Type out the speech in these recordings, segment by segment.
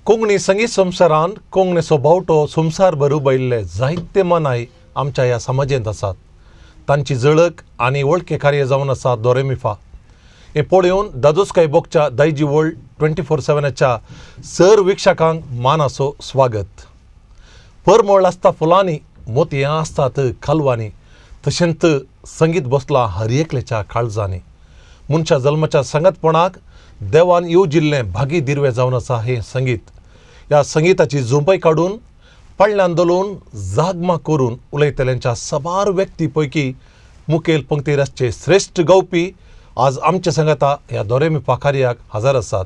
कोंकणी संगीत संवसारान कोंकणीचो बावटो संवसारभर उबयल्ले जायते मनाय आमच्या ह्या समाजेंत आसात. तांची झळक आनी वळखे कार्य जावन आसा दोरेमिफा. हें पळोवन दादोसकाय बोगच्या दायजी वर्ल्ड 24/7च्या सर वीक्षकांक मानाचो स्वागत. परमळ आसता फुलांनी, मोतयां आसतात कालवांनी, तशेंच संगीत बसलां हर एकल्याच्या काळजांनी. मनशा जल्माच्या सांगातपणाक देवान येवजिल्लें भागी दिर्वे जावन आसा हें संगीत. ह्या संगिताची झोंपय काडून पडल्यान दलोवन जागमा करून उलयतल्यांच्या साबार व्यक्ती पैकी मुखेल पंक्तीर आसचे श्रेश्ठ गावपी आज आमच्या सांगाता ह्या दोरेमिफा कार्याक हजर आसात.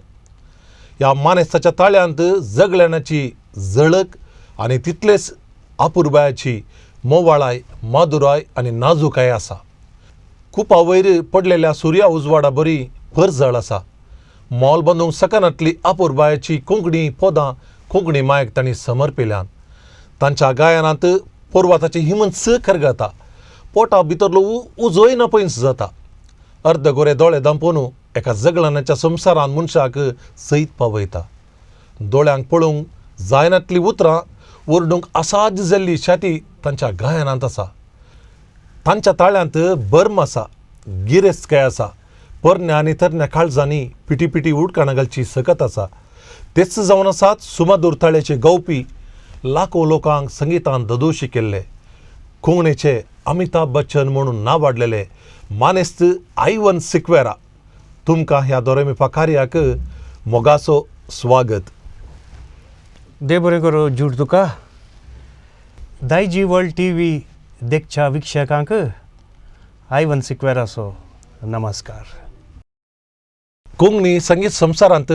ह्या मानेस्ताच्या ताळ्यांत जगल्यानाची झळक आनी तितलेच अपुरबायाची मोवाळाय, माधुराय आनी नाजूकाय आसा. कुपा वयर पडलेल्या सुर्या उजवाडा बरी परजळ आसा. मोल बांदूंक शकनातली अपुरबायाची कोंकणी पदां कोंकणी मायक तांणी समर्पिल्यान. तांच्या गायनांत पर्वताची हिमंत करगता, पोटा भितरलो उजोय ना पयस जाता. अर्द गोरे दोळे दांपून एका जगलानाच्या संवसारान मनशाक सैत पावयता. दोळ्यांक पळोवंक जायनातली उतरां ओरडूंक असाध्य जाल्ली छाती तांच्या गायनांत आसा. तांच्या ताळ्यांत बर्म आसा, गिरेस्तकाय आसा, पोरण्या आनी तरण्या काळजांनी पिटी पिटी उडकाणां घालची सकत आसा. तेच जावन आसात सुमधूर ताळ्याचे गावपी, लाखो लोकांक संगितान ददोशी केल्ले कोंकणीचे अमिताभ बच्चन म्हणून नांव वाडलेले मानेस्त आयवन सिक्वेरा. तुमकां ह्या दोरेमिफा कार्याक मोगाचो स्वागत. देव बरें करूं जूड तुका. दायजी वर्ल्ड टी व्ही देखच्या वीक्षकांक आयवन सिक्वेराचो नमस्कार. कोंकणी संगीत संवसारांत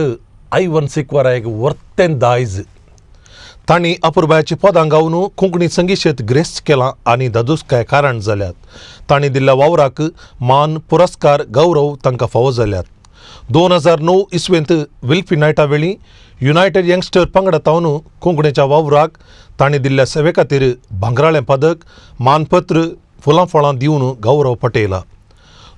आयवन सिक्वेरा एक वर्तें दायज. तांणी अपुरबायाची पदां गावन कोंकणी संगीत शेत ग्रेस्त केलां आनी दादोसकाय कारण जाल्यात. तांणी दिल्ल्या वावराक मान, पुरस्कार, गौरव तांकां फावो जाल्यात. 2009 इसवेंत विल्फी नायटा वेळी युनायटेड यंगस्टर पंगडा तावन कोंकणीच्या वावराक तांणी दिल्ल्या सेवे खातीर भांगराळें पदक, मानपत्र, फुलां फळां दिवन गौरव पटयला.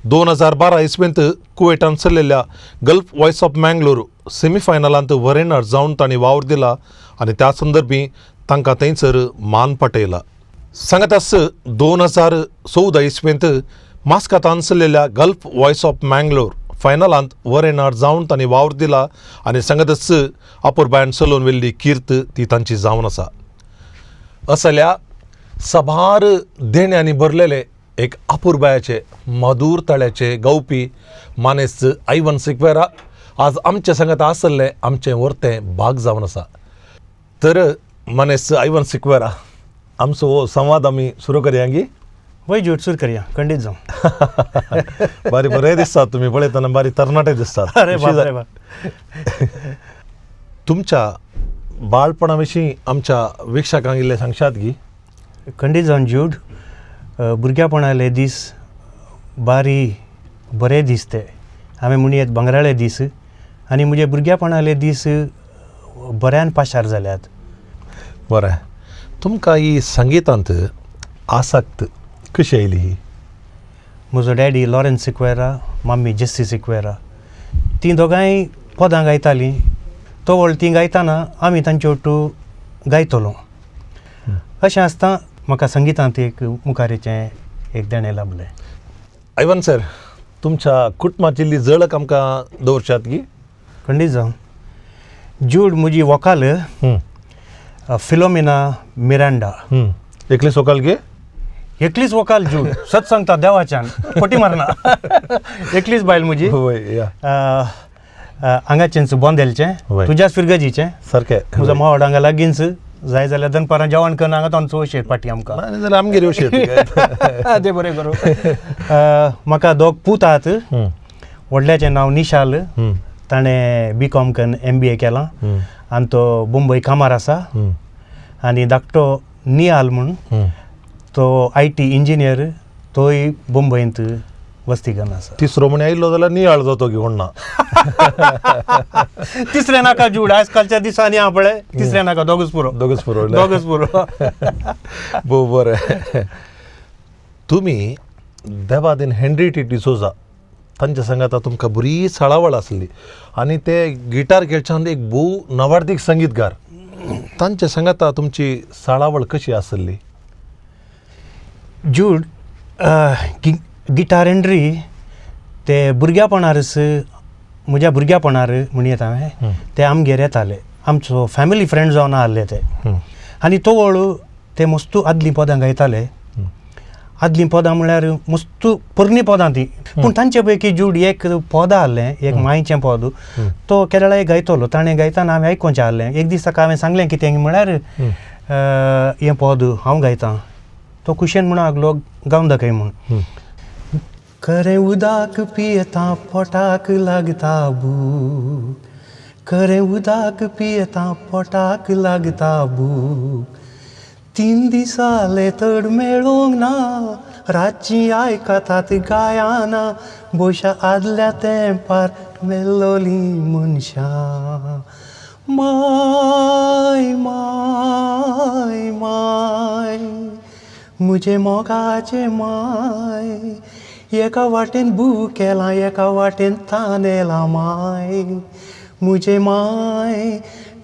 2012 इसवेंत कुवेटान चल्लेल्या गल्फ वॉयस ऑफ मँगलोर सेमीफायनलांत वरेनार जावन तांणी वावर दिला आनी त्या संदर्भी तांकां थंयसर मान पटयला. सांगाताच 2014 इसवेंत मास्कातान चल्लेल्या गल्फ वॉयस ऑफ मँगलोर फायनलांत वरेनार जावन तांणी वावर दिला आनी सांगातच अपुरबायान चलोवन व्हेल्ली कीर्त ती तांची जावन आसा. असल्या साबार देण्यांनी भरलेले एक अपुरबायाचे मधूर तळ्याचे गावपी मानेस्त आयवन सिक्वेरा आज आमच्या सांगात आसल्ले आमचें वर्तें भाग जावन आसा. तर मानेस्त आयवन सिक्वेरा, आमचो हो संवाद आमी सुरू करया गी? वय जूड, सुरू करया, खंडीत जावं. बारी बरें दिसतात तुमी, पळयतना बारी तरणाटे दिसतात. अरे बाप रे बाप. तुमच्या बाळपणा विशीं आमच्या वीक्षकांक इल्लें सांगशात गी? खंडीत जावन जूड. भुरग्यापणाले दीस बारी बरे दीस ते, हांवें म्हणयेत भांगराळे दीस. आनी म्हजे भुरग्यापणाले दीस बऱ्यान पाशार जाल्यात. बरें, तुमकां ही संगितांत आसक्त कशी आयली ही? म्हजो daddy Lawrence Sequeira, mummy Jessie Sequeira, तीं दोगांय पदां गायतालीं. तवळ तीं गायतना आमी तांचे ओट्टू गायतलो. अशें आसता म्हाका संगितांत एक मुखारीचें एक देणें लाभलें. आयवन सर, तुमच्या कुटुंबाची इल्ली झळक आमकां दवरशात गी? खंडीत जावन जूड. म्हजी वोकाल फिलोमिना मिरांडा. एकलीच वोकाल गे? एकलीच वोकाल जूड, सत सांगता, देवाच्यान फटी मारना, एकलीच बायल म्हजी. वय या. हांगाचेंच, बोंदेलचें. वय. तुज्याच फिरगजीचें. सारकें. म्हजो मावड हांगा लागींच. जाय जाल्यार दनपारां जेवण करून हांगा तांचो वशेत पाटी आमकां. ना जाल्यार आमगेर येवशेत. देव बरें करूं. म्हाका दोग पूत आहात. व्हडल्याचें नांव निशाल. ताणें बी कॉम करून एमबीए केलां आनी तो मुंबय कामार आसा. आनी धाकटो निहाल म्हूण, तो IT engineer, तोय मुंबयंत वस्ती करून आसा. तिसरो म्हणे आयलो जाल्यार नियाळ जातो घेवन ना. तिसरें नाका जूड, आयज कालच्या दिसांनी हा पळय, तिसरें नाका, दोगूच पुरो. दोगूच पुरो. दोगूच पुरो. भोव बरें. तुमी देवादीन हेनरी टी डिसोजा तांच्या संगाता तुमकां बरी साळावळ आसली आनी ते गिटार खेळच्यान एक भोव नवार्दीक संगीतकार, तांच्या संगाता तुमची साळावळ कशी आसली? जूड, गिटार एंड्री ते भुरग्यापणारच, म्हज्या भुरग्यापणार म्हणयेत हांवें, ते आमगेर येताले, आमचो फॅमिली फ्रेंड जावन आहले ते. आनी तवळ ते मस्तू आदलीं पदां गायताले. आदलीं पदां म्हळ्यार मस्तू पोरणी पदां ती, पूण तांचे पैकी जूड एक पद आहलें, एक मायचें पद, तो केरळाय गायतलो. ताणें गायतना हांवें आयकोचें आहलें. एक दीस ताका हांवें सांगलें कितें म्हळ्यार हें पद हांव गायतां, तो खुशेन म्हणून लागलो गावन दाखय म्हूण. खरें उदक पियेता पोटाक लागता भूक, खरें उदक पियेता पोटाक लागता भूक, 3 दीस जाले तड मेळूंक ना, रातची आयकतात गायना, बोशा आदल्या तेंपार मेल्लोली मनशां. माय माय माय म्हजे मोगाचे माय, एका वाटेन भुकेलां एका वाटेन तानेलां माय, म्हजे माय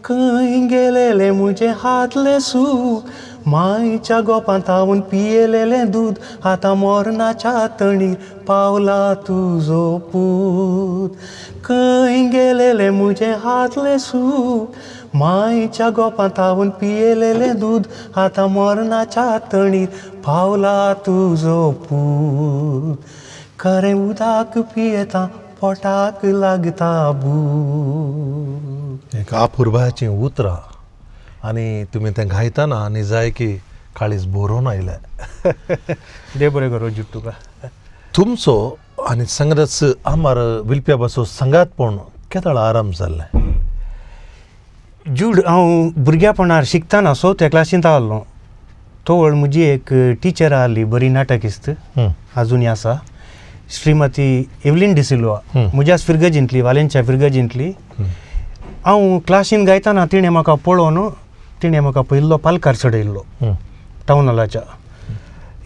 खंय गेलेलें म्हजें हातलें सूख, मायच्या गोपांत हांव पियेलेलें दूद, आतां मोरनाच्या तणीर पावला तुजो पूत. खंय गेलेलें म्हजें हातलें सूख, मायच्या गोपांत हांव पियेलेलें दूद, आतां मोरनाच्या तणीर पावला तुजो पूत. खरें उदक पियेता पोटाक लागता भूक. एक आपुरबायाचीं उतरां आनी तुमी तें गायतना आनी जाय की काळीज भरून आयलें. देव बरें करूं जूड तुका. तुमचो आनी संगतच आमार विल्प्या बसो संगातपण केदळ आराम जाल्लें? जूड, हांव भुरग्यापणार शिकतना चवथ्या क्लासींत आहलो, तवळ म्हजी एक टिचर आहली बरी नाटकिस्त, आजुनूय आसा, श्रीमती एवलीन डिसिल्वा, म्हज्याच फिरगजींतली, वालेंच्या फिरगजींतली. हांव क्लासीन गायतना तिणें म्हाका पळोवन तिणें म्हाका पयलो पालकार चडयल्लो टावन हॉलाच्या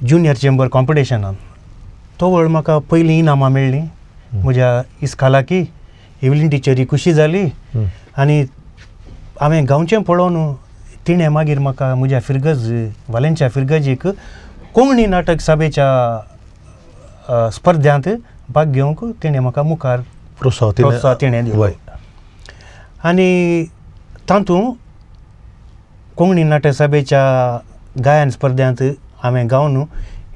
ज्युनियर चेंबर कॉम्पिटिशनान. तवळ म्हाका पयलीं इनामां मेळ्ळीं म्हज्या इस्कालाकी. एवलीन टिचरी खुशी जाली आनी हांवें गांवचें पळोवन तिणें मागीर म्हाका म्हज्या फिरगज वालेंच्या फिरगजीक कोंकणी नाटक सभेच्या स्पर्ध्यांत भाग घेवंक तिणें म्हाका मुखार प्रोत्साहन तिणें दिलो. आनी तातूंत कोंकणी नाटक सभेच्या गायन स्पर्ध्यांत हांवें गावन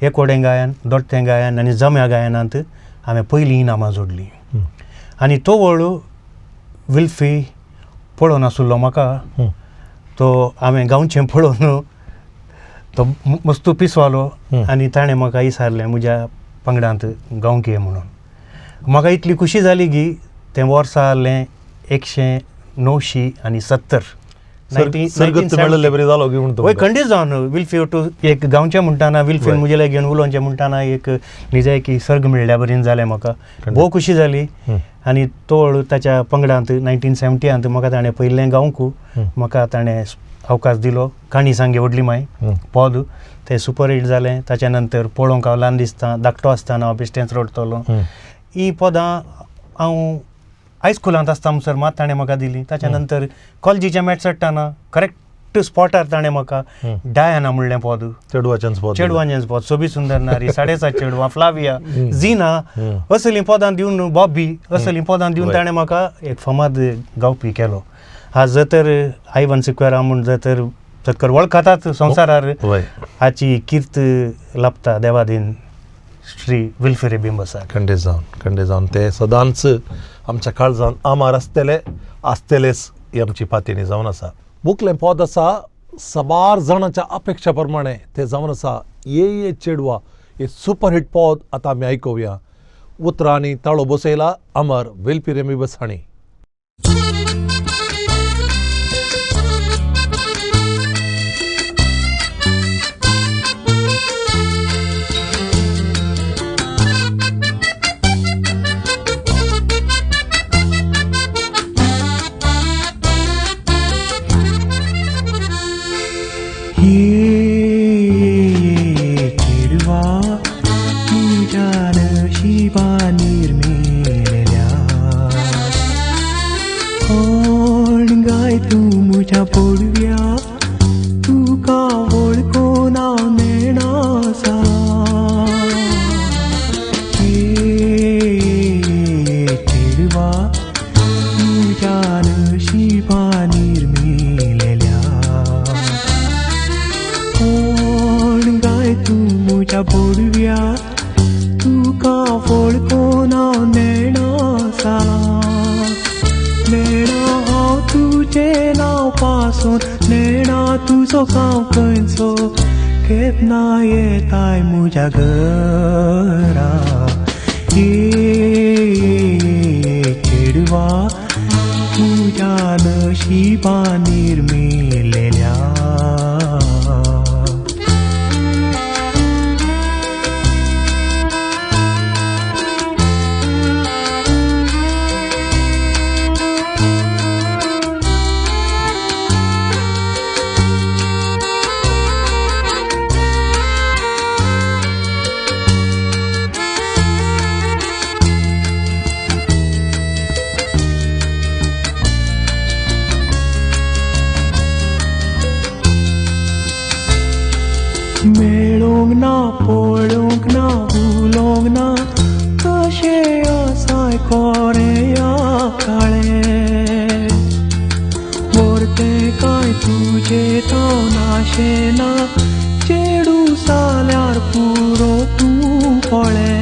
एकोडें गायन, दोट्टें गायन आनी जम्या गायनांत हांवें पयलीं इनामां जोडलीं. आनी तवळ विल्फी पळोवन आशिल्लो म्हाका, तो हांवें गांवचें पळोवन तो मस्तू पिसवालो आनी ताणें म्हाका विचारलें म्हज्या पंगडांत गावंक ये म्हणून. म्हाका इतली खुशी जाली की तें वर्सा आहलें 1970. वय खंडीत जावन विल्फी ओटू एक गांवचें म्हणटाना विल्फीन म्हजे लागीं उलोवचें म्हणटाना एक निजाय की सर्ग मेळ्ळ्या बरेन जालें म्हाका, भोव खुशी जाली. आनी तोळ ताच्या पंगडांत 1970 म्हाका ताणें पयलें गावंक म्हाका ताणें अवकाश दिलो. काणी सांगे व्हडली माय पद तें सुपर हिट जालें. ताच्या नंतर पळोवंक हांव ल्हान दिसता, धाकटो आसतना हांव बेश्टेंच रडटलो, ही पदां हांव हायस्कुलांत आसता म्हणसर मात ताणें म्हाका दिली. ताच्या नंतर कॉलेजीच्या मॅट चडटना करेक्ट स्पॉटार ताणें म्हाका डायना म्हणलें पद, चेडवांचें पद, सोबी सुंदर नारी, 7.5 चेडवां, फ्लाविया, झिना, असलीं पदां दिवन, बॉबी, असलीं पदां दिवन ताणें म्हाका एक फामाद गावपी केलो. आज जर आयवन सिक्वेरा म्हूण जर चक्कर वळखतात संवसारार, हाची कीर्त लाभता देवादीन श्री विल्फी रेबिंबसाक. खंडे जावन, खंडे जावन ते सदांच आमच्या काळजान आमार आसतले, आसतलेच ही आमची पातयेणी जावन आसा. मुखलें पद आसा साबार जाणांच्या अपेक्षा प्रमाणे तें जावन आसा ये ये चेडवा, हे सुपरहीट पद आतां आमी आयकुया. उतरांनी ताळो बसयला अमर विल्फी रेबिंबस हांणी. ये चेडवा तुझ्या नशिबा निर्मिलें मुज्या बोडव्या तुका वळखून हांव नेणा सालां नेणा हांव तुजें नांव पासून नेणा तुजो गांव खंयचो केन्ना येताय मुज्या घरा चेडवा तुज्या नशिबान निर्मिलेल्या. मेळोंक ना पळोवंक ना उलोवंक ना कशें आसाय कोरें काळें मोरतें काय तुजें हांव नाशें ना चेडूं जाल्यार पुरो तूं पळय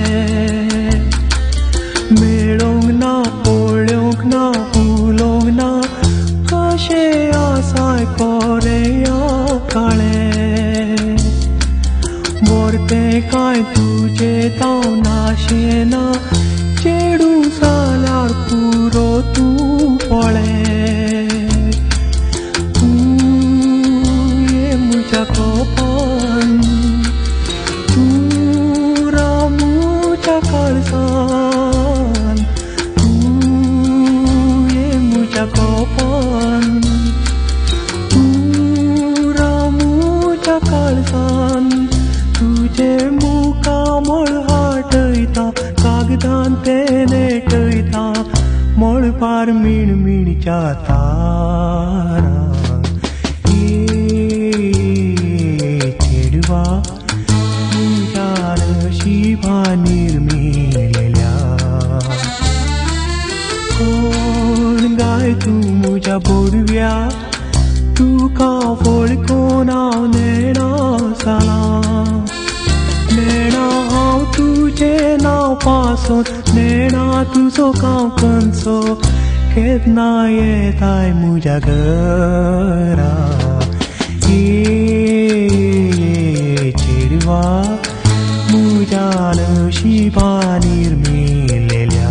मेळोंक ना पळोवंक ना उलोवंक ना कशें आसाय कोरें काळें मोरतें काय तुजें हांव नाशें ना चेडूं जाल्यार पुरो तूं पळय तूं ये म्हज्या कोपान तूं राव म्हज्या काळजान तूं ये म्हज्या कोपान तूं राव म्हज्या काळजान तुजें मुखामळ हाटयता कागदान तें नेटयता मळपार मिणमिणच्या तारा चेडवा तुज्या नशिबान निर्मिलेल्या. कोण गाय तूं म्हज्या बोडव्या तुका वळखून हांव नेणा सालां नेणा हांव तुजें नांव पासून नेणा तुजो गांव खंयचो केन्ना येताय म्हज्या घरा चेडवा म्हज्या नशिबान निर्मिलेल्या.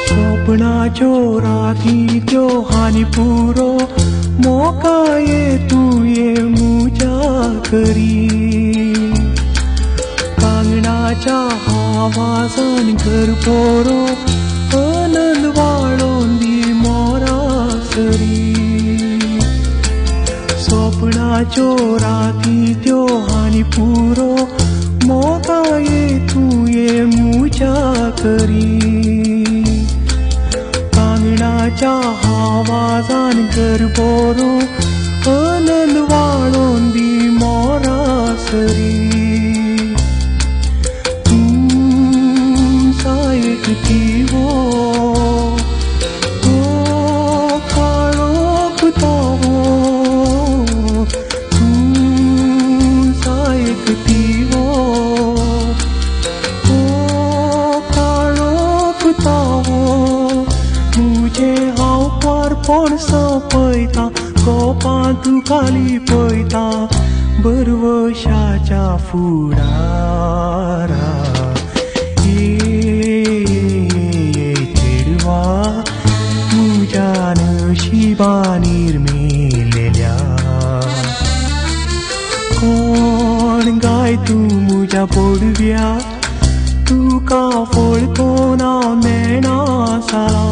सपनाच्यो राती त्यो हानी पुरो मोका ये तूं ये म्हज्या करी कांगणाच्या आवाजान घर पोरो आनंद वाडोवन दी मोरा सरी सपनाच्यो राती त्यो हानी पुरो मोका ये तूं ये म्हज्या करी कांगणाच्या आवाजान घर पोरो आनंद वाडोवन दी मोरा सरी तूं सायक दिवो तो काळोख तावो तूं सायक दिवो तो काळोख तावो तुजें हांव पारपण सोंपयता कोपां तुका लिपयता बरवशाच्या फुडारा चेडवा तुज्या नशिबान निर्मिलेल्या. कोण गाय तूं म्हज्या बोडव्या तुका वळखून हांव नेणा सालां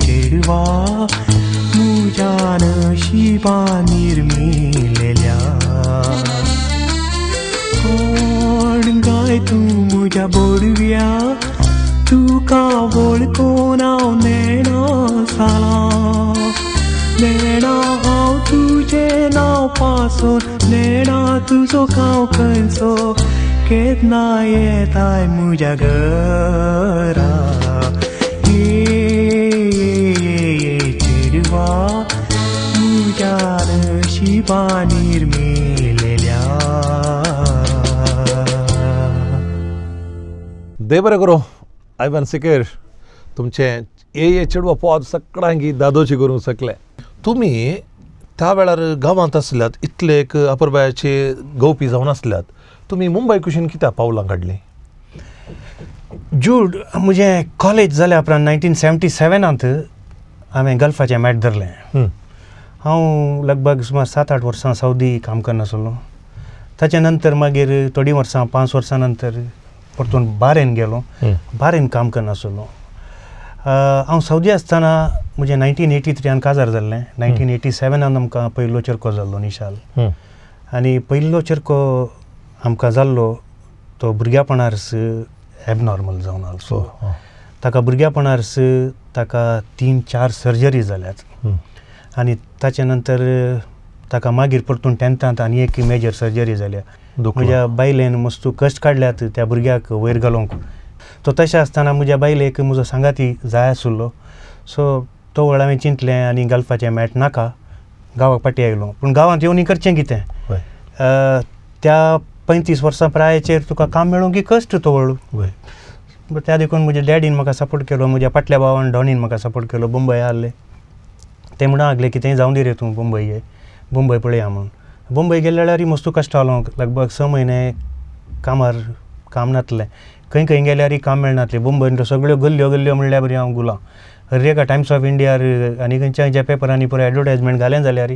चेडवा म्हज्या नशिबान निर्मिलेल्या. कोण गाय तूं म्हज्या बोडव्या तुका पासून नेणा तुजो गांव खंयचो केन्ना येताय म्हज्या घरा ये चेडवा म्हज्या नशिबान निर्मिलेल्या. देव बरें करूं आयवान सिकेर, तुमचें ये चेडवा पद सगळ्यांकी दादोशी करूंक शकले. तुमी त्या वेळार गांवांत आसल्यात, इतले एक अपुरबायाचे गवपी जावन आसल्यात, तुमी मुंबय कुशीन कित्याक पावलां काडलीं? जूड, म्हजें कॉलेज जाल्या उपरांत 1977 हांवें गल्फाचें मॅट धरलें. हांव लगभग सुमार 7-8 वर्सां सौदी काम करनासलो. ताच्या नंतर मागीर थोडीं वर्सां 5 वर्सां नंतर परतून बारेन गेलो, बारेन काम करनासलो. हांव सौदी आसतना म्हजें 1983 काजार जाल्लें. 1987 आमकां पयलो चरको जाल्लो निशाल. आनी पयलो चरको आमकां जाल्लो तो भुरग्यापणार्स एबनॉर्मल जावन आसलो. ताका भुरग्यापणार्स ताका 3-4 सर्जरी जाल्यात. आनी ताच्या नंतर ताका मागीर परतून 10थांत आनी एक मेजर सर्जरी जाल्या. म्हज्या बायलेन मस्त कश्ट काडल्यात त्या भुरग्याक वयर घालूंक. तो तशें आसतना म्हज्या बायलेक म्हजो सांगाती जाय आशिल्लो. सो तो वेळ हांवें चिंतलें आनी गल्फाचें मॅट नाका, गांवाक फाटीं आयलो. पूण गांवांत येवन करचें कितें? त्या 35 वर्सां प्रायेचेर तुका काम मेळूंक कश्ट तो वेळ. त्या देखून म्हज्या डॅडीन म्हाका सपोर्ट केलो, म्हज्या फाटल्या भावान डॉनीन म्हाका सपोर्ट केलो. बंबय आहले ते म्हणून लागले कितेंय जावं दी रे तूं बंबय ये, बंबय पळया म्हूण. बंबय गेले जाल्यार मस्तू कश्ट जालो. लगभग 6 म्हयने कामार काम नासलें, खंय खंय गेल्यार काम मेळनासलें. बंबयन सगळ्यो गल्ल्यो गल्ल्यो म्हणल्यार बरी हांव गुलां. हर एका टायम्स ऑफ इंडियार आनी खंयच्या खंयच्या पेपरांनी पुराय एडवर्टायजमेंट घालें जाल्यार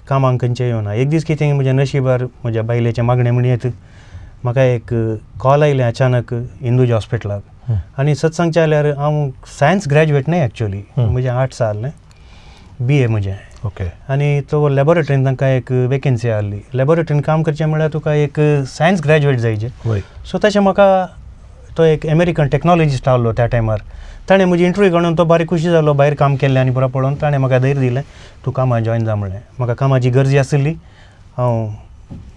कामाक खंयचें येवना. एक दीस कितें म्हज्या नशिबार म्हज्या बायलेचें मागणें म्हणयत म्हाका एक कॉल आयलें अचानक इंदुजा हॉस्पिटलाक. आनी सत सांगचें जाल्यार हांव सायन्स ग्रॅज्युएट न्हय एक्चुअली, म्हजें आर्ट्स आहलें, BA म्हजें. ओके. आनी तो लॅबोरेटरीन तांकां एक वेकेन्सी आहली. लॅबोरेटरीन काम करचें म्हळ्यार तुका एक सायन्स ग्रॅज्युएट जायचे. सो तशें म्हाका तो एक अमेरिकन टॅक्नोलॉजिस्ट आहलो त्या टायमार, ताणें म्हजी इंटरव्यू काडून तो बारीक खुशी जालो. भायर काम केल्लें आनी पुरो पळोवन ताणें म्हाका धैर्य दिलें, तूं कामाक जॉयन जा म्हणलें. म्हाका कामाची गरज आशिल्ली, हांव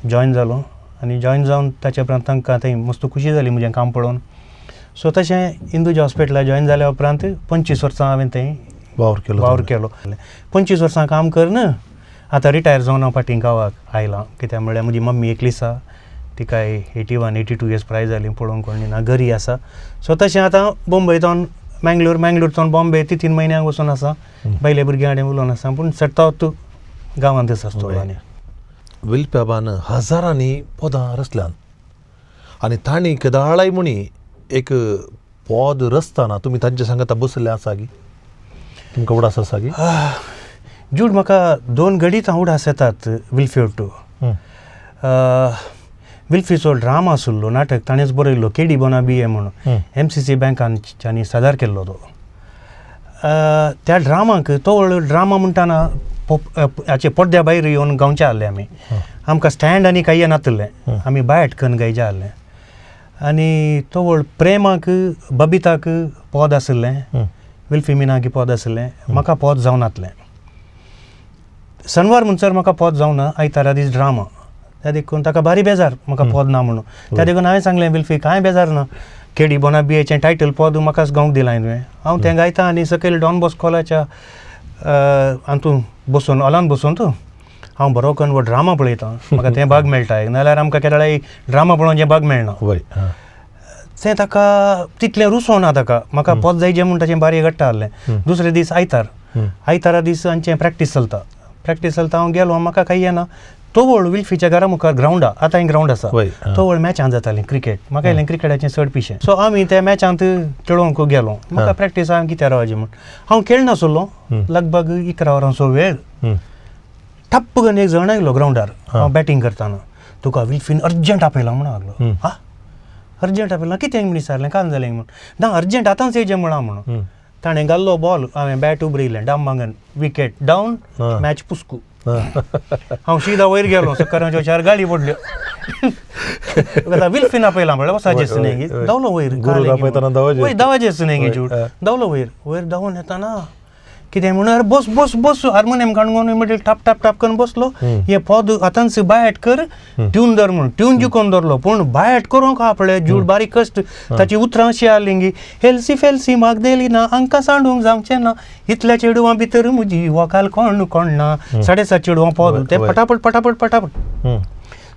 जॉयन जालो. आनी जॉयन जावन ताच्या उपरांत तांकां थंय मस्त खुशी जाली म्हजें काम पळोवन. सो तशें इंदुजा हॉस्पिटलाक जॉयन जाल्या उपरांत 25 वर्सां हांवें थंय वावर केलो. 25 वर्सां काम करून आतां रिटायर जावन हांव फाटीं गांवाक आयलां. कित्याक म्हळ्यार म्हजी मम्मी एकली आसा, तिकाय 81-82 इयर्स प्राय जाली, पळोवंक कोण ना, घरी आसा. सो तशें आतां बंबय सावन मँगलोर, मँगलोर सावन बॉम्बे 3 म्हयन्यांक वचून आसा, बायले भुरग्यां कडेन उलोवन आसा. पूण चडटावत गांवांतच आसतलो. आनी विल्प्याबान हजारांनी पदां रचल्यांत आनी तांणी केदाळाय म्हणी एक पद रचतना तुमी तांचे सांगता बसले आसा की तुमकां उडास आसा की? जूड, म्हाका 2 घडीत हांव उडास येतात विल्फ्यो टू. विल्फीचो ड्रामा आशिल्लो नाटक ताणेंच बरयल्लो, केडी बोना BA म्हणून, MCC बँकांनी सादर केल्लो तो. त्या ड्रामाक तो ड्रामा म्हणटाना हाचे पड्ड्या भायर येवन गावचे आहले आमी. आमकां स्टँड आनी कांय नासलें, आमी बायट करून गायचे आहले. आनी तो व्हड प्रेमाक बबिताक पद आशिल्लें, विल्फी मिनाक पद आशिल्लें, म्हाका पद जावनासलें. शनवार म्हणसर म्हाका पद जावना, आयतारा दीस ड्रामा. त्या देखून ताका बारी बेजार म्हाका पद ना म्हणून. त्या देखून हांवें सांगलें विल्फी कांय बेजार ना, केडी बोना BAचें टायटल पद म्हाकाच गावंक दिलां तुवें, हांव तें गायता. आनी सकयल डॉन बॉस्कोलाच्या हातूंत बसून हॉलान बसून तूं हांव बरो करून हो ड्रामा पळयतां, म्हाका तें भाग मेळटा. नाल्यार आमकां केदळाय ड्रामा पळोवचें भाग मेळना. तें ताका तितलें रुचोना ताका, म्हाका पद जायचें म्हूण ताचें बारी घडटा आहलें. दुसरे दीस आयतार, आयतारा दीस आमचें प्रॅक्टीस चलता. प्रॅक्टीस चलता, हांव गेलो, म्हाका कांय येना. तो व्हड विल्फीच्या घरा मुखार ग्रावंडा, आतां ग्रावंड आसा, तो व्हड मॅचांत जातालीं क्रिकेट. म्हाका येयलें क्रिकेटाचें चड पिशें. सो आमी त्या मॅचांत खेळोंक गेलो. म्हाका प्रॅक्टीस हांवें कित्याक रावचें म्हूण हांव खेळनासलो. लगभग 11 वरांचो वेळ, ठप्प करून एक जण आयलो ग्रावंडार हांव बॅटींग करतना. तुका विल्फीन अर्जंट आपयला म्हणून लागलो. हा, अर्जंट आपयला कितें म्हण विचारलें, काल जालें म्हूण. ना अर्जंट आतांच येयचें म्हळां म्हणून. ताणें घाल्लो बॉल, हांवें बॅट उबरयलें, डाम मांगन विकेट डावन, मॅच पुस्कू. हांव शिदा वयर गेलो, सक्करांच्यो 4 गाळी पडल्यो. विल्फीन आपयला म्हळ्यार वचाचें न्ही, धांवलो वयर, वयर धांवचें न्ही जूड, धांवलो वयर. वयर धांवून येतना कितें म्हणून अरे बस बस बस हार्मोनियम काडून इमिडिएट टाप टाप टाप करून बसलो. हे पद आतांच बायट कर ट्यून धर म्हणून ट्यून जिखोवन धरलो पूण बायट करूंक हा पळय जूड बारीक कश्ट. ताची उतरां अशीं आसलीं की हेल्सी फेल्सी मागदेली ना हांकां सांडूंक जावचें ना इतल्या चेडवां भितर म्हजी वकाल कोण कोण ना 7.5 चेडवां पद तें पटापट पटापट पटापट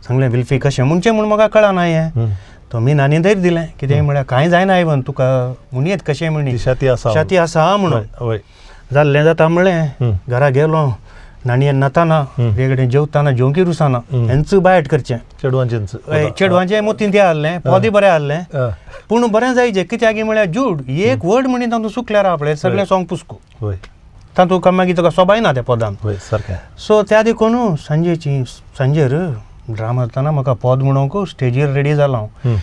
सांगलें विल्फी कशें म्हणचें म्हूण म्हाका कळना हें. तो मिनानी धैर्य दिलें कितें म्हळ्यार कांय जायना आयवन तुका म्हणयेत कशें म्हणी शाती आसा शाती आसा म्हणून जाल्लें जाता म्हणलें. घरा गेलो नाणयेन न्हाताना वेगळे जेवताना जेवंकी रुसाना हेंच बायट करचें चेडवांचें चेडवांचें मोतीन तें आहलें पदी बरें आहलें पूण बरें जायचें कित्याक म्हळ्यार जूड एक वर्ड म्हणी तातूंत चुकल्यार आहा पळय सगळें सोंग पुस्को तातूंत मागीर तुका सोबाय ना त्या पदान. सो त्या देखून सांजेची सांजेर ड्रामा जाताना म्हाका पद म्हणूंक स्टेजीर रेडी जालो हांव.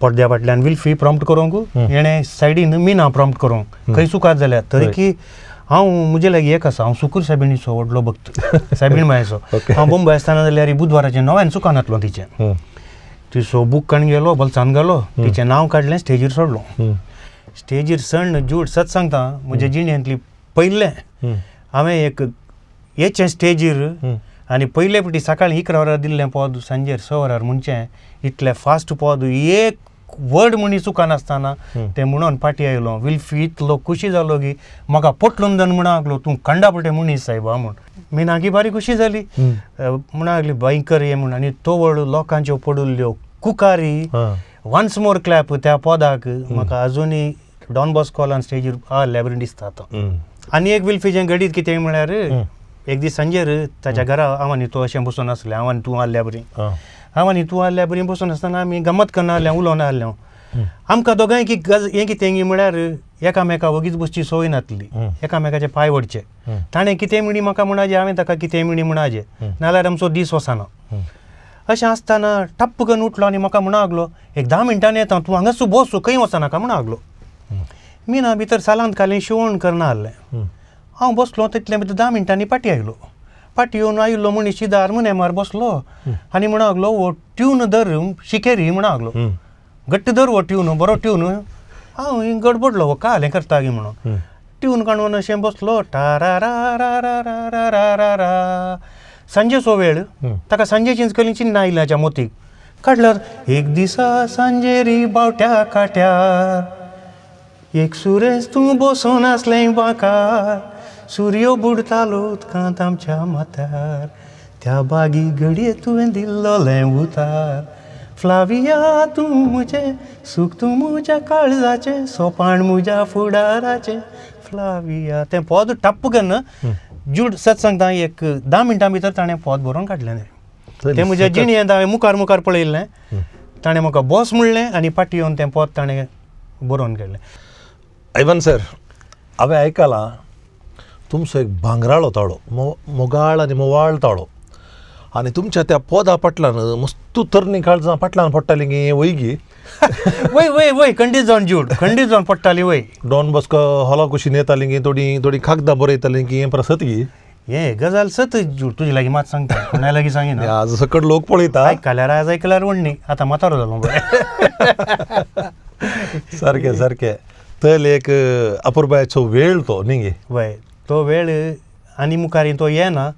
पडद्या फाटल्यान विल्फी प्रॉम्प्ट करूंक हेणें सायडीन मिना प्रॉम्प्ट करूंक खंय चुकात जाल्यार तरी की हांव म्हजे लागीं एक आसा हांव सुकूर सायबिणीचो व्हडलो भक्त सायबीण मायचो. हांव बंबय आसतना जाल्यार बुधवाराचें नव्यान चुकानातलो तिचें तिचो बूक काडून गेलो बोल्सान घालो तिचें नांव काडलें स्टेजीर सोडलो. स्टेजीर सण जूड सत सांगता म्हज्या जिणेंतली पयलें हांवें एक येचें स्टेजीर आनी पयले फावटी सकाळीं 11 वरार दिल्लें पद सांजेर 6 वरार म्हणचें इतलें फास्ट पद एक वर्ड म्हणी चुकनासतना तें म्हणून फाटीं आयलो. विल्फी इतलो खुशी जालो की म्हाका पोटलून दन म्हणा लागलो तूं कंडापटे मनीस सायबा म्हूण. मिनाकी बारी खुशी जाली म्हणा लागली भयंकर हे म्हूण. आनी तवळ लोकांच्यो पडिल्ल्यो कुकारी वन्स मोर क्लॅप त्या पदाक म्हाका अजुनूय डॉन बॉस्कोलान स्टेजीर आहल्या बरें दिसता आतां. आनी एक विल्फीचें घडीत कितें म्हळ्यार एक दीस सांजेर ताच्या घरा हांव आनी तूं अशें बसून आसलें हांव आनी तूं आहल्या बरी हांव आनी तूं आहल्या बरी बसून आसतना आमी गमत करना आहल्या उलोवन आहल्या आमकां दोगांय की गज हें कितें म्हळ्यार एकामेका वगीच बसची संवय नासली एकामेकाचे पांय ओडचे. ताणें कितें म्हणी म्हाका म्हणाजे हांवें ताका कितें म्हणी म्हणाजे नाल्यार आमचो दीस वचना. अशें आसतना टप्प करून उठलो आनी म्हाका म्हणा लागलो एक 10 मिनटांनी येता तूं हांगासू बस खंय वचनाका म्हणा लागलो. मिना भितर सालांत खाली शिवण करना आहलें हांव बसलो तितले भितर 10 मिनटांनी पाटी आयलो. पाटी येवन आयिल्लो मनीस शिदा हार्मोनियमार बसलो आनी म्हणा लागलो हो ट्यून धर शिकेरी म्हणा लागलो घट्ट धर हो ट्यून बरो ट्यून. हांव गडबडलो हो कालें करता गी म्हणून ट्यून काडून अशें बसलो टारा रा रा रा रा रा रा रा. सांजेचो वेळ ताका सांजेचीच कसली चिन्नां आयल्या मोतीक काडल्यार एक दिसा सांजेरी बावट्या काट्यार एक सुरेश तूं बसून आसलें बांकार सुर्यो बुडतालो उदकांत आमच्या माथ्यार त्या बागी घडये तुवें दिल्लोलें उतार फ्लाविया तूं म्हजें सूख तूं म्हज्या काळजाचें सोपाण म्हज्या फुडाराचें फ्लाविया. तें पद टप्प कन्न जूड सत सांगता एक 10 मिनटां भितर ताणें पद बरोवन काडलें. तें म्हज्या जिणेंत हांवें मुखार मुखार पळयल्लें ताणें म्हाका बॉस म्हणलें आनी फाटीं येवन तें पद ताणें बरोवन काडलें. आयवन सर हांवें आयकलां तुमचो एक भांगराळो ताळो मोगाळ आनी मोवाळ ताळो आनी तुमच्या त्या पदा फाटल्यान मस्तू तरणी काळजां फाटल्यान पडटालीं गी वयगी वय वय वय खंडीत जावन जूड खंडीत जावन पडटाली वय. डॉन बॉस्को हॉला कुशीन येतालीं गी थोडी थोडी कागदां बरयतालीं की हें प्रसत गी हे गजाल सत जूड तुजे लागीं मात सांगता कोणा लागीं सांगिना आज सकट लोक पळयता आयकल्यार आज आयकल्यार वण्णी आतां म्हातारो जालो पळय. सारकें सारकें तर एक अपुरबायेचो वेळ तो न्ही गे वय तो वेळ आनी मुखार तो येना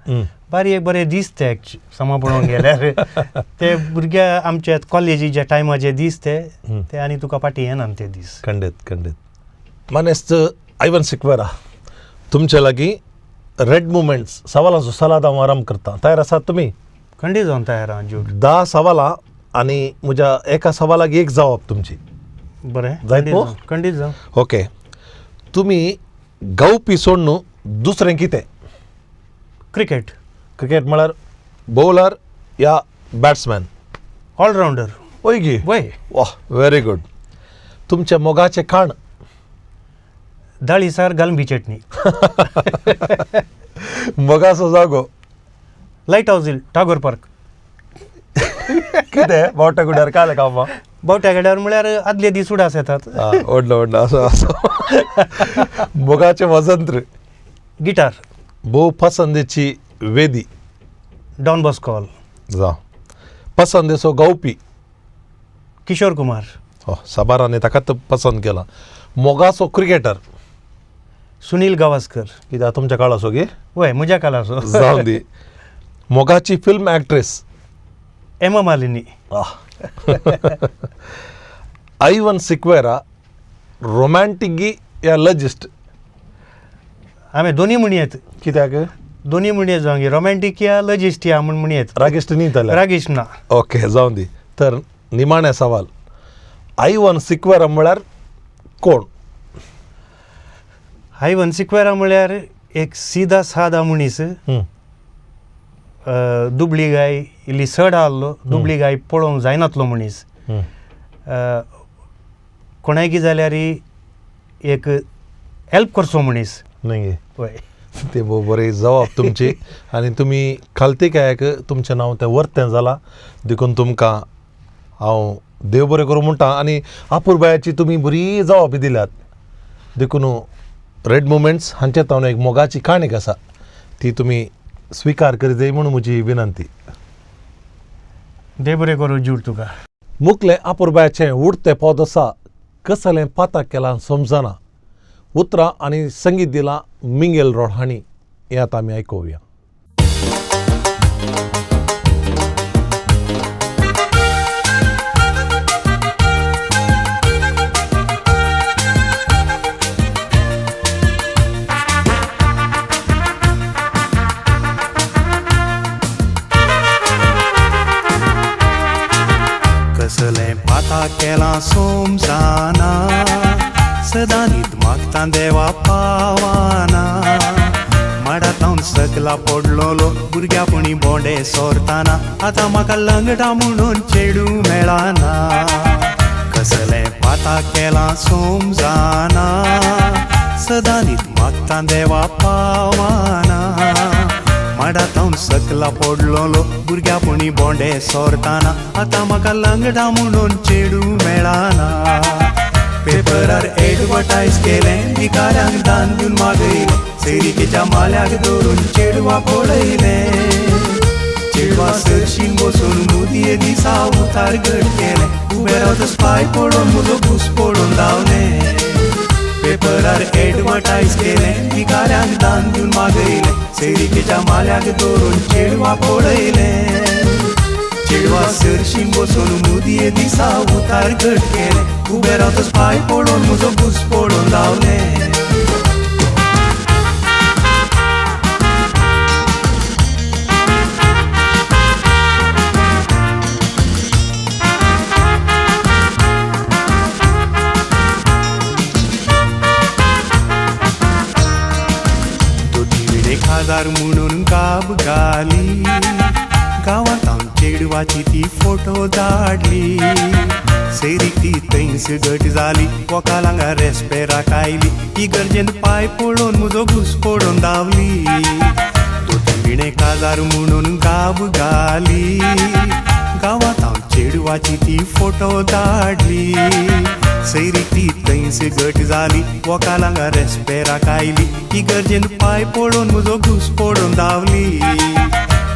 बारी एक बरे दीस ते समा पळोवंक गेल्यार ते भुरग्या आमच्या कॉलेजीच्या टायमाचे दीस ते ते आनी तुका फाटीं येना ते दीस. खंडीत खंडीत. मानेस्त आयवन सिक्वेरा तुमचे लागीं रेड मुवमेंट्स सवालांचो सलाद हांव आराम करता. तयार आसात तुमी? खंडीत जावन तयार आहा जूड. 10 सवालां आनी म्हज्या एका सवालाक एक जावप तुमची. बरें जायत मो? खंडीत जावन. ओके. तुमी गावपी सोडून दुसरें कितें? क्रिकेट. क्रिकेट म्हळ्यार बॉलर या बॅट्समॅन? ऑलरावंडर. वय गी? वय. वा व्हेरी गुड. तुमच्या मोगाचें खाण? दाळी सार गालंबी चटणी. मोगाचो जागो? Light house hill Tagore park. कितें बावट्या गुड्यार कालें कामा? बावट्या गड्यार म्हळ्यार आदले दीस उडास येतात. व्हडलो व्हडलो असो असो. मोगाचें वजंत्र? गिटार. भोव पसंदेची वेदी? Don Bosco hall. जावं. पसंदेचो गावपी? किशोर कुमार. हो साबारांनी ताकाच पसंद केला. मोगाचो क्रिकेटर? सुनील गावस्कर. कित्याक तुमच्या काळाचो गे? वय, म्हज्या काळाचो. जावं दी. मोगाची film actress? Hema Malini. Ivan Sequeira romantic या लजिस्ट? आमी दोनी म्हणयेत. कित्याक? दोनी म्हणयेत जावंक, रोमॅन्टीक या लजिस्ट या म्हूण म्हणयेत. रागिश्ट न्ही जाल्यार? रागीश ना. ओके, जावं दी. तर निमाणें सवाल, आयवन सिक्वेरा म्हळ्यार कोण? आयवन सिक्वेरा म्हळ्यार एक सिदा सादा मनीस. दुबळी गाय इल्ली चड आहलो, दुबळी गाय पळोवंक जायनातलो मनीस. कोणायकी जाल्यार एक हेल्प करचो मनीस. न्ही? वय. ते भोव बरी जबाब तुमची आनी तुमी खालतीकायक तुमचें नांव तें वर्तें जालां, देखून तुमकां हांव देव बरें करूं म्हणटा. आनी आपुरबायाची तुमी बरी जबाब दिल्यात, देखून रेड मुमेंट्स हांचे तावन एक मोगाची काणीक आसा, ती तुमी स्विकार करीत जाय म्हूण म्हजी विनंती. देव बरें करूं जूड तुका. मुकलें आपुरबायाचें उडतें पद आसा, कसलें पाताक केलां समजना. उतरां आनी संगीत दिलां मिंगेल रोड हांणी. हें आतां आमी आयकुया. कसलें पाता केलां सोमजाना, सदां न्हीद मागता देवा पावाना. माडातावन सकला पडलोलो भुरग्यापणी बोंडे सोरताना, आतां म्हाका लंगडा म्हणून चेडूं मेळना. कसलें पाता केलां सोमजाना, सदां न्हीद मागता देवा पावाना. माडातावन सकला पडलोलो भुरग्यापणी बोंडे सोरताना, आतां म्हाका लंगडा म्हणून चेडूं मेळना. पेपरार एडवर्टायज केलें, भिकाऱ्यांक दान दिवन मागयलें, सैरिकेच्या माल्याक धरून चेडवा पळयलें. चेडवा सरशीन बसून मुदये दिसा उतार घट केलें, उबें रावतच पांय पडून म्हजो घूस पडून धांवलें. पेपरार एडवर्टायज केलें, भिकाऱ्यांक दान दिवन मागयलें, सैरिकेच्या माल्याक धरून चेडवा पळयलें. चेडवा सरशीन बसून मुदये दिसा उतार घट केलें, उबें रावतच पांय पडून म्हजो घूस पडून धांवलें. दोटी विडे खाजार म्हणून गाब घाली, गांवांत हांव चेडवाची ती फोटो धाडली. सैरीक ती थंयस घट जाली, वोकालांगा रेस्पेराक आयली, ही गरजेन पांय पळोवन म्हजो घूस पडून धांवली. दोटी विणे काजार म्हणून गाब घाली, गांवांत हांव चेडवाची ती फोटो धाडली. सैरीक ती थंयस घट जाली, वोकालांगा रेस्पेराक आयली, ही गरजेन पांय पळोवन म्हजो घूस पडून धांवली.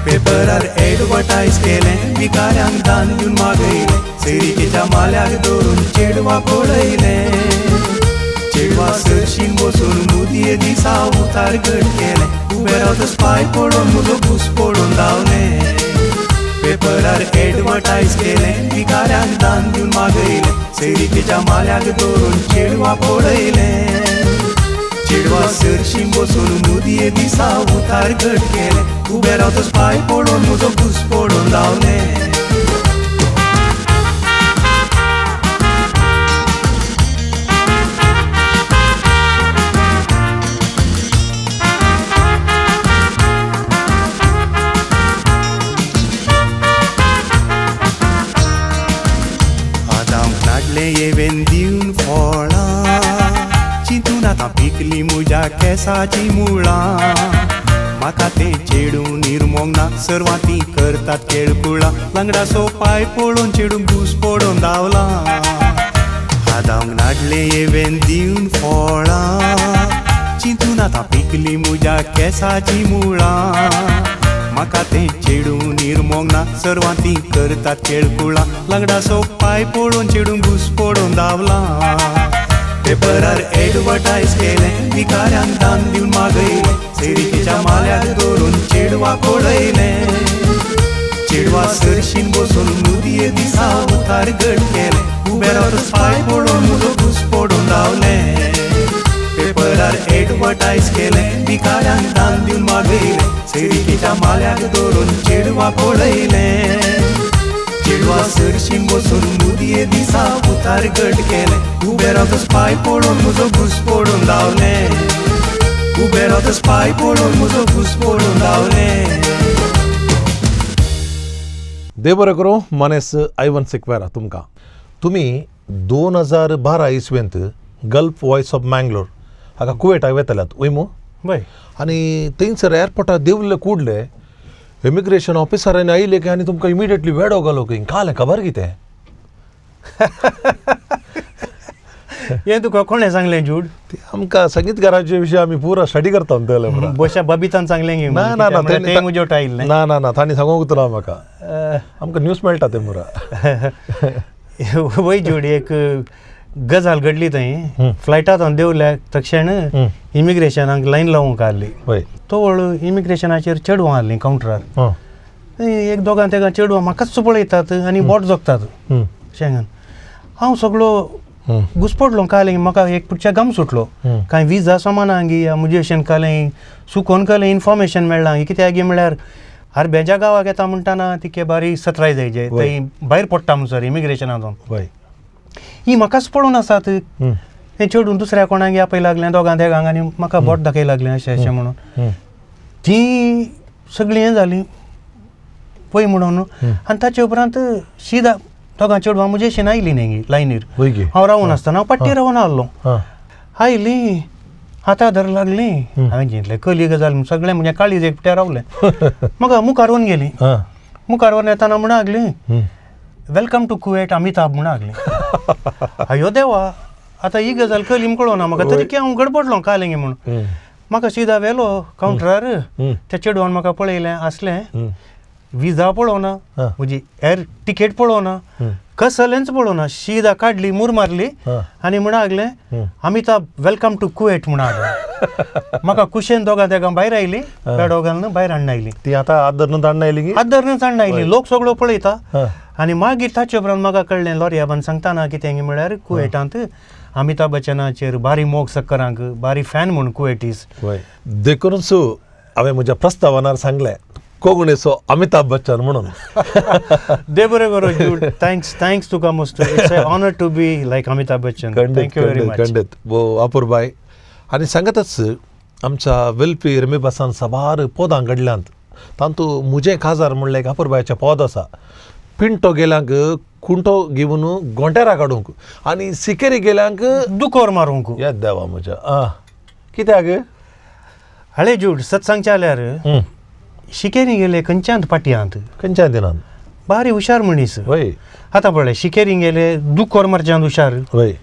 पेपरार एडवर्टायज केलें, भिकाऱ्यांक दान दिवन मागयलें, सैरिकेच्या माल्याक धरून चेडवा पळयलें. चेडवा सरशीन बसून मुदये दिसा उतार घट केलें, उबें रावतच पांय पडून म्हजो घूस पडून धांवलें. पेपरार एडवर्टायज केलें, भिकाऱ्यांक दान दिवन मागयलें, सैरिकेच्या माल्याक धरून चेडवा पळयलें. चेडवा सरशीन बसून मुदये दिसा उतार घट केलें, उबें रावतच पांय पडून म्हजो घूस पडून धांवलें. आदांक नाडलें येवेन दिवन फळां, चिंतून आतां पिकली म्हज्या केसाचीं मुळां. म्हाका तें चेडूं निर्मोंक ना, सर्वां तीं करतात केळकुळां, लंगडासो पांय पळोवन चेडूं घूस पडून धांवलां. आदांक नाडलें येवेन दिवन फळां, चिंतून आतां पिकली म्हज्या केसाचीं मुळां. म्हाका तें चेडूं निर्मोंक ना, सर्वां तीं करतात केळकुळां, लंगडासो पांय पळोवन चेडूं घूस पडून धांवलां. पेपरार एडवर्टायज केलें भिकाऱ्यांक दान दिवन मागयलें सेरिकेच्या माल्याक धरून चेडवा पळयलें चेडवा सरशीन बसून मुदये दिसा उतार गट केलें उबे रावतच पांय पडून म्हजो घूस पडून रावलें पेपरार एडवर्टायज केलें भिकाऱ्यांक दान दिवन मागयलें सेरिकेच्या माल्याक धरून चेडवा पळयलें चेडवा सरशीन बसून मुदये दिसा उतार गट केलें उबे रावतच पांय पडून म्हजो घूस पडून रावलें उबे रावतच पांय पडून म्हजो घूस पडून रावलें. देव बरें करूं मनेस आयवन सिक्वेरा तुमकां. तुमी 2012 इसवेंत गल्फ वॉयस ऑफ मँगलोर हाका कुवेटाक वेतल्यात वय मू? वय. आनी थंयसर एअरपोर्टार देंवले कुडले इमिग्रेशन ऑफिसरांनी आयले की आनी तुमकां इमिडिएटली वेडो घालो खंय कालें खबर कितें? हें तुका कोणें सांगलें जूड? ते आमकां संगीतकाराचे विशय आमी पुरा स्टडी करता म्हणटले. बशा बबितान सांगलें गे? ना ना ना, तें म्हज्यो आयिल्लें. ना ना ना, तांणी सांगूंक ना म्हाका, आमकां न्यूज मेळटा ते मुरा. वय जूड, एक गजाल घडली थंय फ्लायटांत देंवल्या तक्षण इमिग्रेशनाक लायन लावंक आहली. वय. तवळ इमिग्रेशनाचेर चेडवां आहलीं कावंटरार, एक दोगां तेगां चेडवां म्हाकाच पळयतात आनी बोट जोखतात शेंगान. हांव सगळो घुसपडलो कालें, म्हाका एक पुटच्या गम सुटलो कांय विजा सामान गी म्हजे अशें कालें सुकोन कालें इन्फॉर्मेशन मेळ्ळां कित्याक गी म्हळ्यार आरब्यांच्या गांवाक येता म्हणटाना तिके बारी सत्राय जायचे थंय भायर पडटा म्हणसर इमिग्रेशनांतून. वय. ही म्हाकाच पळोवन आसात हें चेडून दुसऱ्या कोणाक आपय लागलें दोगां तेगांक आनी म्हाका बोट दाखय लागलें अशें अशें म्हणून. तीं सगळीं हें जालीं पळय म्हणून. आनी ताचे उपरांत शिदा दोगां चेडवां म्हजे शेन आयलीं न्ही लायनीर, हांव रावून आसतना हांव पाट्टी रावून आहलो. आयलीं हाता धर लागलीं, हांवें जितलें कली गजाल सगळें म्हजें काळीज एकट्या रावलें. म्हाका मुखार वरून गेलीं, मुखार वरून येतना म्हणा लागलीं welcome to Kuwait Amitabh म्हणा लागलीं. अयो देवा, आतां ही गजाल कली कळना म्हाका, तरी की हांव गडबडलो कालें म्हणून. म्हाका शिदा व्हेलो कावंटरार, त्या चेडवान म्हाका पळयलें आसलें विजा पळोवना, म्हजी एर तिकेट पळोवना, कसलेंच पळोवना, शिदा काडली मूर मारली आनी म्हणा लागलें अमिताभ welcome to Kuwait म्हणा लागलें. म्हाका कुशेन दोगां तेगां भायर आयली, पेडो घालून भायर हाडून आयली. ती आतां आदरनूच हाडून आयली की? आदरनूच हाडून आयली, लोक सगळो पळयता. आनी मागीर ताचे उपरांत म्हाका कळ्ळें लॉरियाबान सांगतना कितें म्हळ्यार कुवेटांत अमिताभ बच्चनाचेर बारी मोग सक्करांक बारी फॅन म्हूण कुवेटीस. देखूनच हांवें म्हज्या प्रस्तावनार सांगलें कोंकणीचो अमिताभ बच्चन म्हणून. दे बरें करूं जूड, thanks thanks तुका मस्त. It's a honour to be like Amitabh Bachchan. Thank you very much. खंडीत भो अपुरबाय. आनी सांगतच आमच्या वेलपी रेमेबासान साबार पदां घडल्यांत, तातूंत म्हजें काजार म्हणलें एक अपुरबायचें पद आसा. पिंटो गेल्यांक खुंटो घेवन गोंटेरा काडूंक आनी सिकेरी गेल्यांक दुकोर मारूंक. येत देवा म्हज्या कित्याक हळे जूड, सत सांगचें जाल्यार शिकेरी गेले खंयच्यान पाटयांत खंयच्यान दिनात बारी हुशार मनीस. वय. आतां पळय शिकेरी गेले दुकोर मारच्यांत हुशार, वय.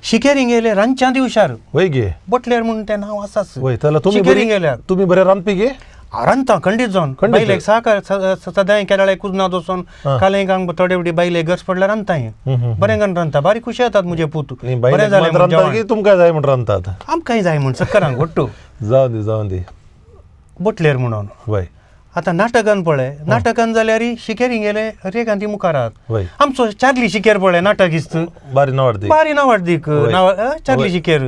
शिकेरी गेले रांदच्यांत हुशार, वय गे बटलेर म्हणून तें नांव आसाच. वय. जाल्यार तुमी शिकेरी गेल्यार तुमी बरें रांदपी गे? रांदता खंडीत जावन, बायलेक साकर सदांय केरळाक कुजना वचोन कालें कांग थोडे फावटी बायलेक गरज पडल्यार रांदता, बरें करून रांदता, बारी खुशी जातात म्हजे पूत. बरें जालें तुमकां जाय म्हण रांदतात? आमकांय जाय म्हण सक्करांक वट्टू. जावं दी जावं दी बटलेर म्हणून. वय. आतां नाटकान पळय, नाटकान जाल्यार शिकेरी गेले हरेक ती मुखार आहात. आमचो चार्ली शिकेर पळय नाटक इस्त बारी नावाडदीक, बारी नावाडदीक नांव चार्ली शिकेर.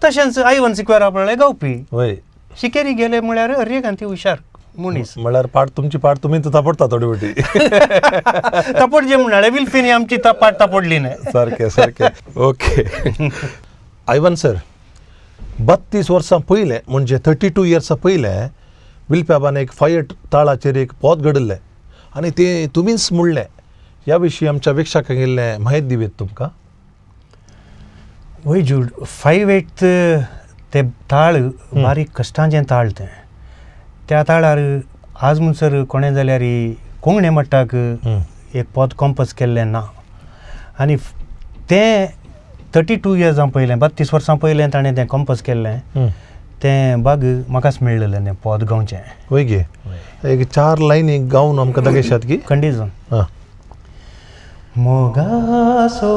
तशेंच आयवन सिक्वेरा पळय गावपी. शिकेरी गेले म्हळ्यार हरेक ती हुशार मनीस. म्हळ्यार पाट तुमची पाट तुमी तापडटा थोडी फावटी. तापडचे म्हणाले विल्फीनी आमची पाट तापडली न्हय. सारकें सारकें. ओके आयवन सर, 32 वर्सां पयलें म्हणजे 32 इयर्सां पयलें विल्प्याबान एक फायट ताळाचेर एक पद घडिल्लें आनी तें तुमीच म्हणलें. ह्या विशीं आमच्या प्रेक्षकांक इल्लें म्हायती दिवयेत तुमकां. वय जूड, 5/8 ते ताळ बारीक कश्टांचें ताळ तें. त्या ताळार आज म्हणसर कोणें जाल्यार कोंकणी मट्टाक एक पद कंपोज केल्लें ना. आनी तें 32 इयर्सां पयलें, 32 वर्सां पयलें ताणें तें कंपोज केल्लें. तें बाग म्हाकाच मेळ्ळेलें तें पद गावचें. वय गे, एक 4 लायनी गावन आमकां दाखयशात की? खंडीत जावन. मोगाचो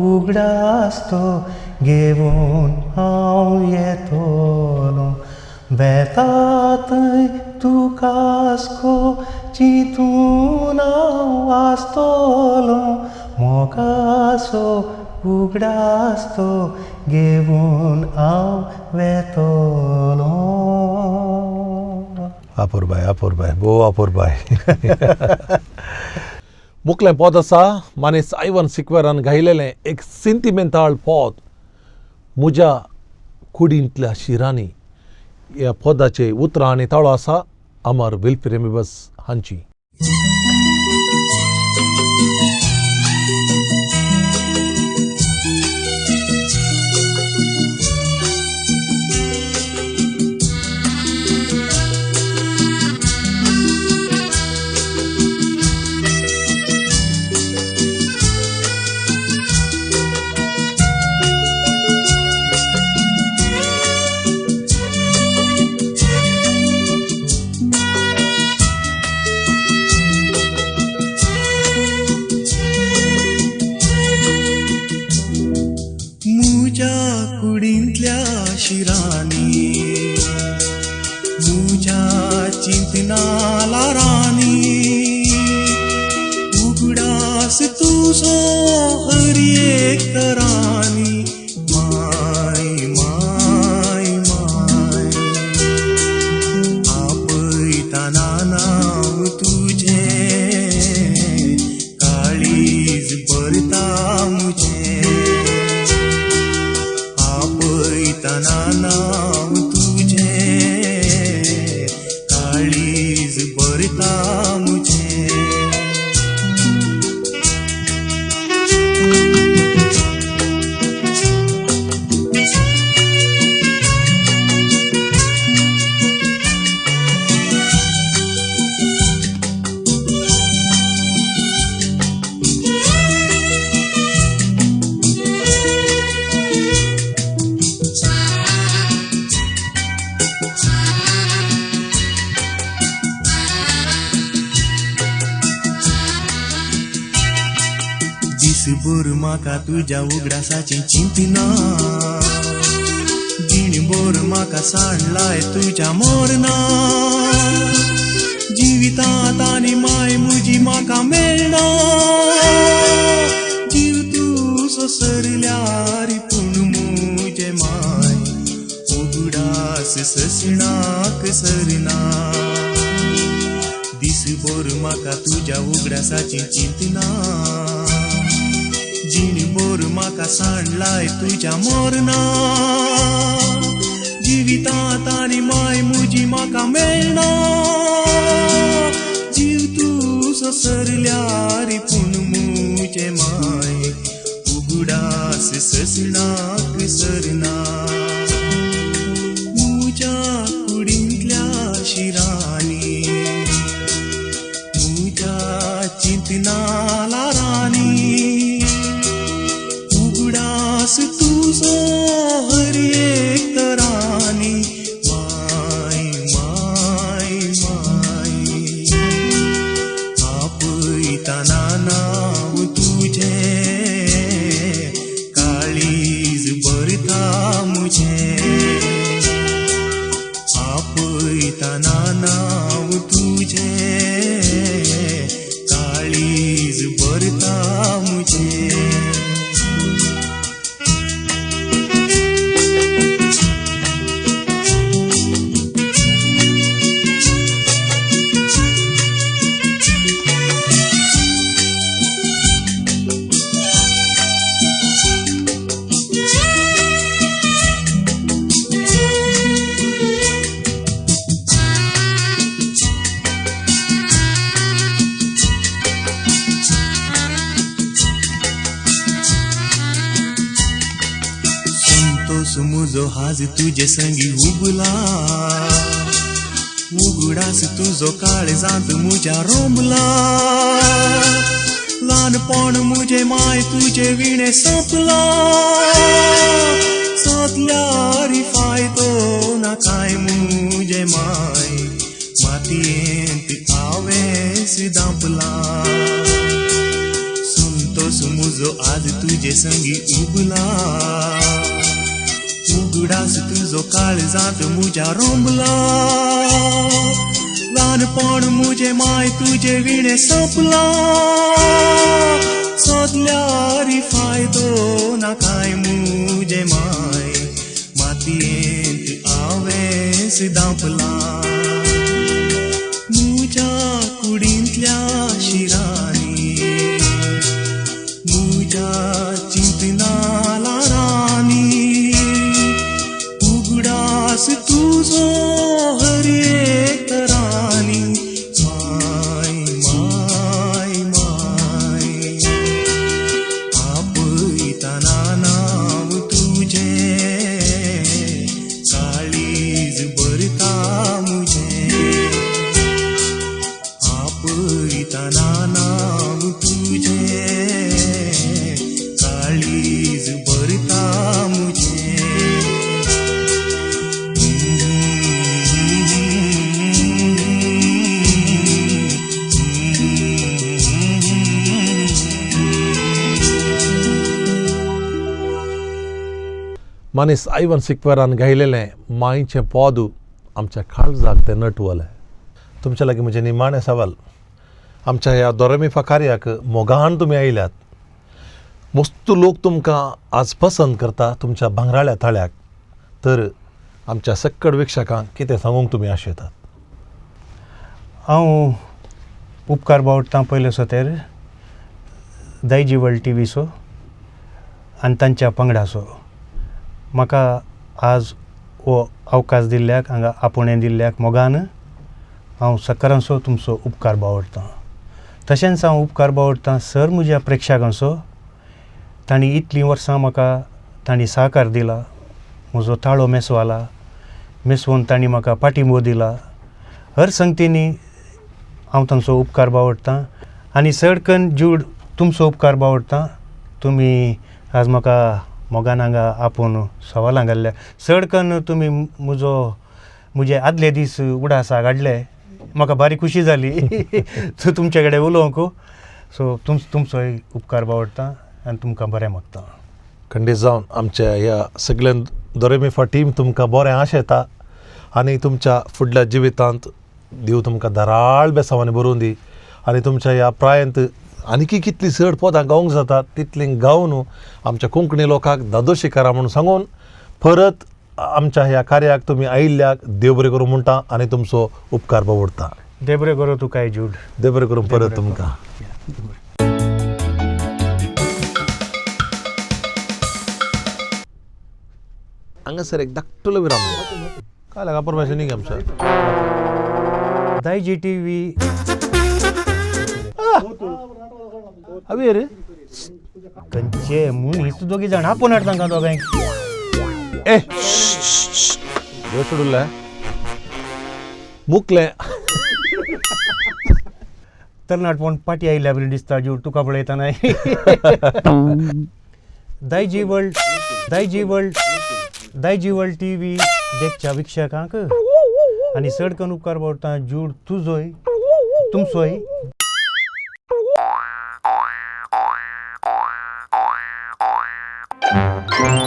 उगडास तो घेवन हांव येतलो वेता थंय तुकाच गो चिंतून हांव आसतलो मोगाचो उगडास तो घेवन हांव वेतलो. अपुरबाय अपुरबाय भोव अपुरबाय. मुखलें पद आसा मानेस आयवन सिक्वेरान गायलेलें एक सिंतिमेंताळ पद म्हज्या कुडींतल्या शिरांनी. ह्या पदाचे उतरां आनी ताळो आसा अमर विल्फ्रेमिबस हांची. शिरांनी मुझ्या चिंतनाला रानी उगडास तुजो हर एक तरांनी माय माय माय आपयतना नांव तुजें काळीज भरता मुझें आपयतना नांव तुजें काळीज भरता मुझें. दिसभर म्हाका तुज्या उगडासाची चिंतना जीणभर म्हाका सांडलाय तुज्या मरणा जिवितांत आनी माय म्हजी म्हाका मेळना जीव तुजो सरल्यार पूण म्हजें माय उगडास ससणाक सरना दिसभर म्हाका तुज्या उगडासाची चिंतना जीणभर म्हाका सांडलाय तुज्या मरणा जिवितांत आनी माय म्हजी म्हाका मेळना जीव तुजो सरल्यार पूण म्हजें माय उगडास ससणाक सरना म्हज्या कुडींतल्या शिरांनी म्हज्या चिंतनाला रानी उगडास तुजो हर एक तरांनी माय माय माय आपयतना नांव तुजें काळीज भरता मुझें आपयतना नांव तुजें काळीज भरता मुझें. मुजो हाज तुजे संगी उबला उगडास तुजो काळजांत मुज्या रोमला ल्हानपण मुजे माय तुजे विणे सोंपला सोदल्यार फायदो ना कांय मुजे माय मातयेंत हांवें धांपला. तुजे संगी उबला उगडास तुजो काळजांत मुज्या रोंबला ल्हानपण मुजे माय तुजे विणे सोंपला सोदल्यार फायदो ना कांय मुजे माय मातयेंत हांवें दांपला मुज्या कुडींतल्या शिरांनी मुज्या चिंतना ल्हारांनी उगडास तुजो हर एक तरांनी माय माय माय आपयतना नांव तुजें काळीज भरता मुजें आपयतना नांव तुजें काळीज भरता मुजें. मनीस आयवन सिक्वेरान गायलेलें मांयचें पद आमच्या काळजाक तें नटवलें. तुमच्या लागीं म्हजें निमाणें सवाल, आमच्या ह्या दोरेमिफा कार्याक मोगान तुमी आयल्यात, मस्त लोक तुमकां आज पसंत करता तुमच्या भांगराळ्या थाळ्याक, तर आमच्या सक्कड विक्षकांक कितें सांगूंक तुमी आशेतात? हांव उपकार बावडटां पयले सोतेर दायजी वर्ल्ड टीव्हीचो आनी तांच्या पंगडाचो. म्हाका आज हो अवकाश दिल्ल्याक, हांगा आपोवणें दिल्ल्याक मोगान हांव सक्करांचो तुमचो उपकार बावडटां. तशेंच हांव उपकार बावडटां सर म्हज्या प्रेक्षकांचो, तांणी इतलीं वर्सां म्हाका तांणी सहकार दिला, म्हजो ताळो मेसवाला मेसवून तांणी म्हाका पाठिंबो दिला. हर संगतींनी हांव तांचो उपकार बावडटां आनी चड कन्न जूड तुमचो उपकार बावडटां. तुमी आज म्हाका मोगान हांगा आपोवन सवालां घाल्ल्या, चड कन्न तुमी म्हजो म्हजे आदले दीस उडासाक हाडले, म्हाका बारी खुशी जाली सो तुमचे कडेन उलोवंक. सो तुमचोय उपकार बावडटा आनी तुमकां बरें मागता. खंडीत जावन आमच्या ह्या सगळ्यां दोरेमिफा टीम तुमकां बरें आशेता आनी तुमच्या फुडल्या जिवितांत देव तुमकां धाराळ बेसांवांनी बरोवन दी आनी तुमच्या ह्या प्रायंत आनीकी कितलीं चड पदां गावंक जाता तितलीं गावन आमच्या कोंकणी लोकांक दादोशी करा म्हूण सांगून परत आमच्या ह्या कार्याक तुमी आयिल्ल्याक देव बरें करूं म्हणटा आनी तुमचो उपकार बावडटा. देव बरें करूं तुकाय जूड. देव बरें करूं परत तुमकां. हांगासर एक धाकटुलो विराम. काय लागा परमेश्वर न्ही आमच्या दायजी टीव्ही अवे रे खंयचे मनीस दोगी जाण आपोवन हाड तांकां दोगांय. ए सोडुल्ले मुकलें तरणाटपण पाटी आयिल्ल्या बरें दिसता जूड तुका पळयतना. Daiji world Daiji world Daiji world TV देखच्या वीक्षकांक आनी चड कन्न उपकार बावडटा जूड तुजोय तुमचोय.